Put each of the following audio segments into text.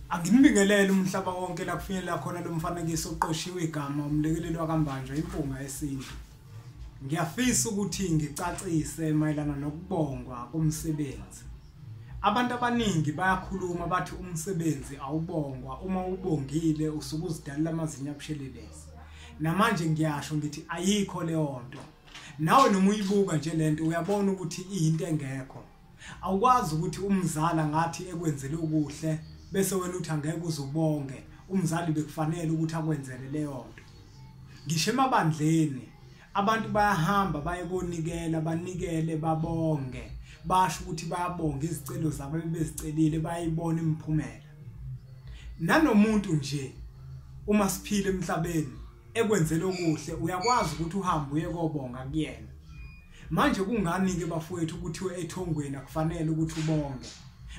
Anginibingelele umhlaba wonke la kufinyelela khona lo mfanekiso oqoshiwe igama umlekeleli wakaMbanjwa impunga yesintu. Ngiyafisa ukuthi ngicacise mayelana nokubongwa komsebenzi. Abantu abaningi bayakhuluma bathi umsebenzi awubongwa, uma ubongile usuke uzidalela amazinyo abushelelezi. Namanje ngiyasho ngithi ayikho leyo nto. Nawe noma uyibuka nje lento uyabona ukuthi iyinto engekho. Awukwazi ukuthi umzala ngathi ekwenzele okuhle bese wena uthi angeke uzubonge, umzali bekufanele ukuthi akwenzele leyo nto. Ngisho emabandleni abantu bayahamba baye konikela, banikele, babonge, basho ukuthi bayabonga izicelo zabo bebezicelile, bayayibona imiphumela. Nanomuntu nje uma siphila emhlabeni ekwenzele okuhle uyakwazi ukuthi uhambe uye kobonga kuyena. Manje kungani-ke bafowethu kuthiwe ethongweni akufanele ukuthi ubonge?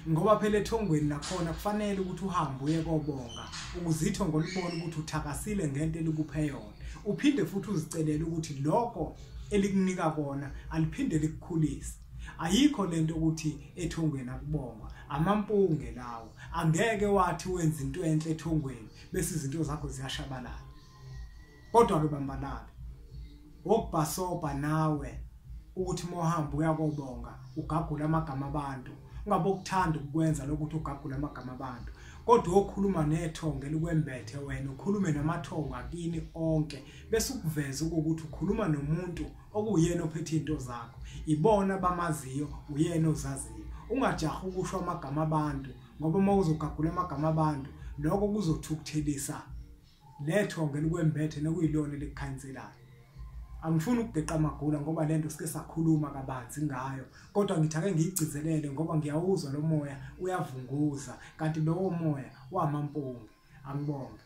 Ngoba phela ethongweni nakhona kufanele ukuthi uhambe uye kobonga ukuze ithongo libone ukuthi uthakasile ngento elikuphe yona. Uphinde futhi uzicelele ukuthi lokho elikunika kona aliphinde likukhulise. Ayikho lento ukuthi ethongweni akubongwa, amampunge lawo. Angeke wathi wenza into enhle ethongweni bese izinto zakho ziyashabalala. Kodwa-ke bambalala, wokubhasobha nawe ukuthi uma uhamba uyakobonga ugagula amagama abantu, ungabe ukuthanda ukukwenza lokho ukuthi ugagule amagama abantu, kodwa uyokhuluma nethongo elikwembethe wena, ukhulume namathongo akini onke, bese ukuveza ukuthi ukhuluma nomuntu okuwuyena ophethe izinto zakho, ibona abamaziyo, uyena ozaziyo. Ungajahi ukusho amagama abantu, ngoba uma uzogagula amagama abantu lokho kuzothukuthelisa lethongo elikwembethe nokuyilona elikukhanselayo. Angifuni ukugeqa amagula ngoba lento sike sakhuluma kabanzi ngayo, kodwa ngithi ake ngiyigcizelele ngoba ngiyawuzwa lo moya uyavunguza, kanti lowo moya wamampunge. Angibonge.